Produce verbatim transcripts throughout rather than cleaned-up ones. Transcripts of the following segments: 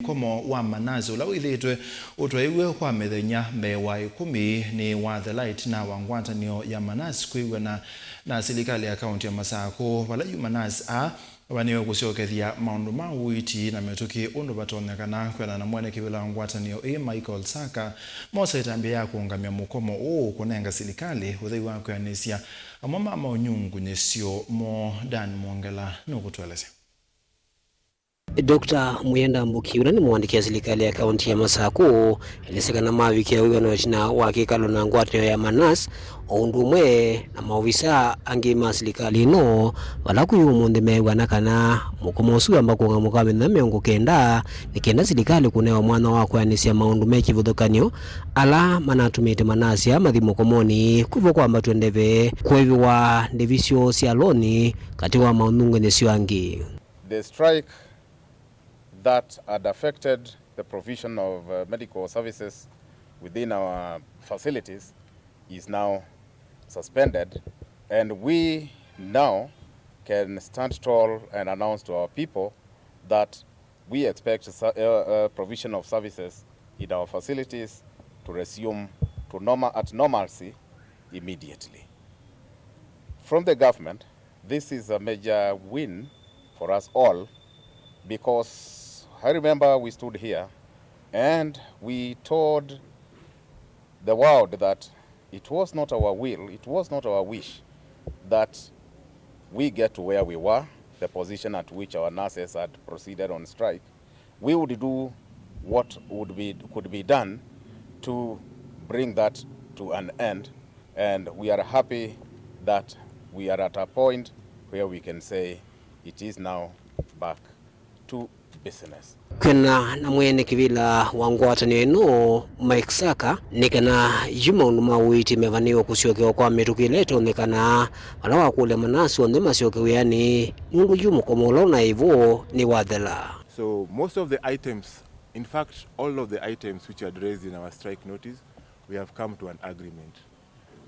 Mũkomo wa manasi ũla wĩthĩĩtwe ũtwaĩwe kwa mĩthenya mbee wa ĩkũmi nĩwathela ĩtina wa ngwatanĩo ya manasi kwĩw'ana na silikalĩ ya kaũntĩ ya Masakũ, vala yu manasi aa mavaniwe kũsyokethya maũndũ ma ũiiti na mĩtũkĩ ũndũ vatonyekana. Kwĩanana na mwene kĩvĩla wa ngwatanĩo ĩĩ, Michael Saka, mosa ĩtambya ya kũũngamya mũkomo ũũ kũnenga silikalĩ ũthei wa kwĩanĩsya amwe ma maũnyungunyĩsyo moo. Dan Mwongela nũkũtũelesya. Doctor Muyenda Mbuki, ũla nĩ mũandĩki wa silikalĩ ya kaũntĩ ya Masakũ, elesya kana mavikĩa wĩw'ano ĩtina wa kĩkalo na ngwatanĩo ya manasi, o ũndũ ũmwe na maovisa angĩ ma silikalĩ ĩno, vala kwĩ ũmũnthĩ meew'ana kana mũkomo ũsu wamba kũũngamw'a kwa mĩthenya mĩongo kenda, nĩ kenda silikalĩ kũnewa mwanya wa kwĩanĩsya maũndũ me kĩvathũkany'o ala manatumĩte manasi aa mathi mũkomonĩ, kwĩvo kwambatw'a ndeve, kũĩvĩwa ndĩvi syoo sya loni, katĩ wa maũnyungunyĩsyo angĩ. The strike that had affected the provision of, uh, medical services within our facilities is now suspended, and we now can stand tall and announce to our people that we expect su-, uh, uh, provision of services in our facilities to resume to normal, at normalcy immediately. From the government, this is a major win for us all, because I remember we stood here and we told the world that it was not our will, it was not our wish that we get to where we were, the position at which our nurses had proceeded on strike. We would do what would be, could be done to bring that to an end, and we are happy that we are at a point where we can say it is now back to business. Kwĩanana na mwene kĩvĩla wa ngwatanĩo ĩno, Mike Saka, nĩ kana yu maũndũ ma ũiiti mevanĩwe kũsyokewa kwa mĩtũkĩ ĩla ĩtonyekana, vala wakũlya manasi onthe masyoke wĩanĩ, nũndũ yu mũkomo ũla ũnaĩ vo nĩwathela. So most of the items, in fact, all of the items which you had raised in our strike notice, we have come to an agreement.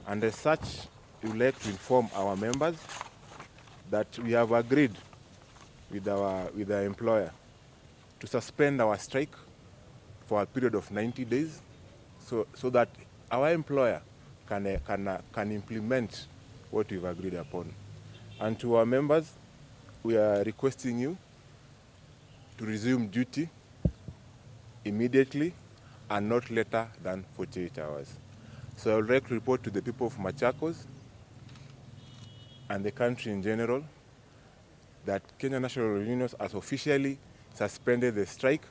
And as such, we would like to inform our members that we have agreed with our, with our employer to suspend our strike for a period of ninety days, so, so that our employer can, uh, can, uh, can implement what we've agreed upon. And to our members, we are requesting you to resume duty immediately and not later than forty-eight hours. So I would like to report to the people of Machakos and the country in general that Kenya National Union has officially suspended the strike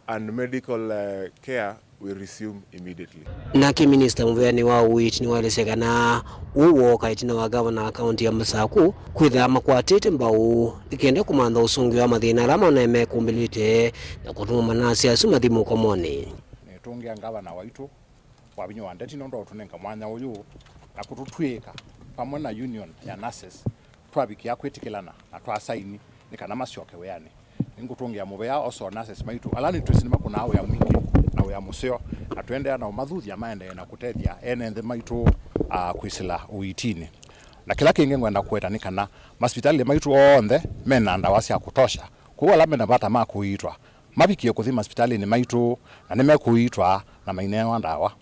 and medical, uh, care will resume immediately. Nake minista mũveanĩ wa ũiiti nĩwaelesya kana ũu wooka ĩtina wa ngavana wa kaũntĩ ya Masakũ kwĩthaa makwatĩte mbau nĩ kenda kũmantha ũsũngĩo wa mathĩna ala manaĩ mekũmbĩlĩte na kũtuma manasi asu mathi mũkomonĩ. Nĩtũngĩa ngavana waitũ wa vinya wa ndeti nũndũ wa ũtũnenga mwanya ũyũ na kũtũtw'ĩĩka vamwe na union ya nurses twavikĩa kwĩtĩkĩlana na twasaini nĩ kana masyoke wĩanĩ. Nĩngũtũngĩa mũvea osa o nurses maitũ ala nĩtwĩsĩ nĩmakũnaa wĩa mwingĩ na wĩa mũseo, na tũendeea na ũmathuthya maendee na kũtethya ene nthĩ maitũ, ah, kwĩsĩla ũiitinĩ. Na kĩla kĩngĩ ngwenda kũweta nĩ kana masivitalĩ maitũ onthe mena ndawa sya kũtosha, kwoou ala mena vata ma kũiitwa mavikie kũthi masivitalĩnĩ maitũ na nĩmekũiitwa na mainewa ndawa.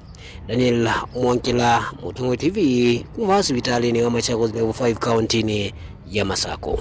Daniel Mwongela, Mũtongoi T V, kuma vaa sivitalĩnĩ wa Machakos Level five kaũntĩnĩ ya Masakũ.